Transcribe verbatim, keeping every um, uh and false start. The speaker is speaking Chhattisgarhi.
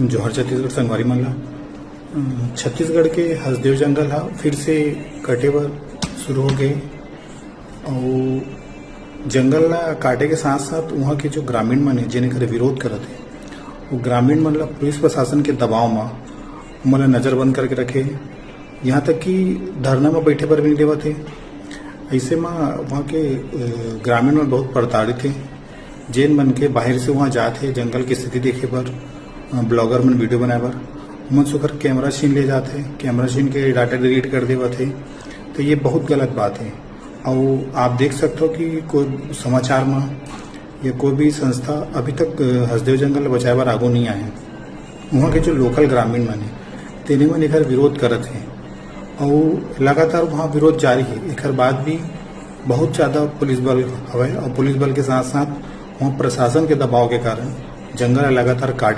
जोहार छत्तीसगढ़ संगवारी मन ला। अम, छत्तीसगढ़ के हसदेव जंगल ह फिर से कटे बर शुरू हो गए। अउ जंगल ला काटे के साथ साथ उहाँ के जो ग्रामीण मन हे, जेन एकर विरोध करत हे, वो ग्रामीण मन ला पुलिस प्रशासन के दबाव म ओमन ला नजरबंद करके रखे। यहाँ तक कि धरना म बैठे बर भी नहीं देवत हे। ऐसे म वहाँ के, अ, ग्रामीण मन बहुत प्रताड़ित हे। जेन मन के बाहर से वहाँ जात हे जंगल के स्थिति देखे बर, अ, blogger मन video बनाए बर, ओमन से ओकर camera छीन ले जात हे, camera छीन के data delete कर देवत हे। तो ये बहुत गलत बात हे। अउ आप देख सकते हो कि कोई समाचार म या कोई भी संस्था अभी तक, अ, हसदेव जंगल ल बचाए बर आगू नहीं आए। वहाँ के जो local ग्रामीण मन हे, तेने मन एकर विरोध करत हे। अउ लगातार वहाँ विरोध जारी हे। एकर बाद भी बहुत ज़्यादा पुलिस बल हवय अउ पुलिस बल के साथ-साथ वहाँ प्रशासन के दबाव के कारण जंगल ल लगातार काट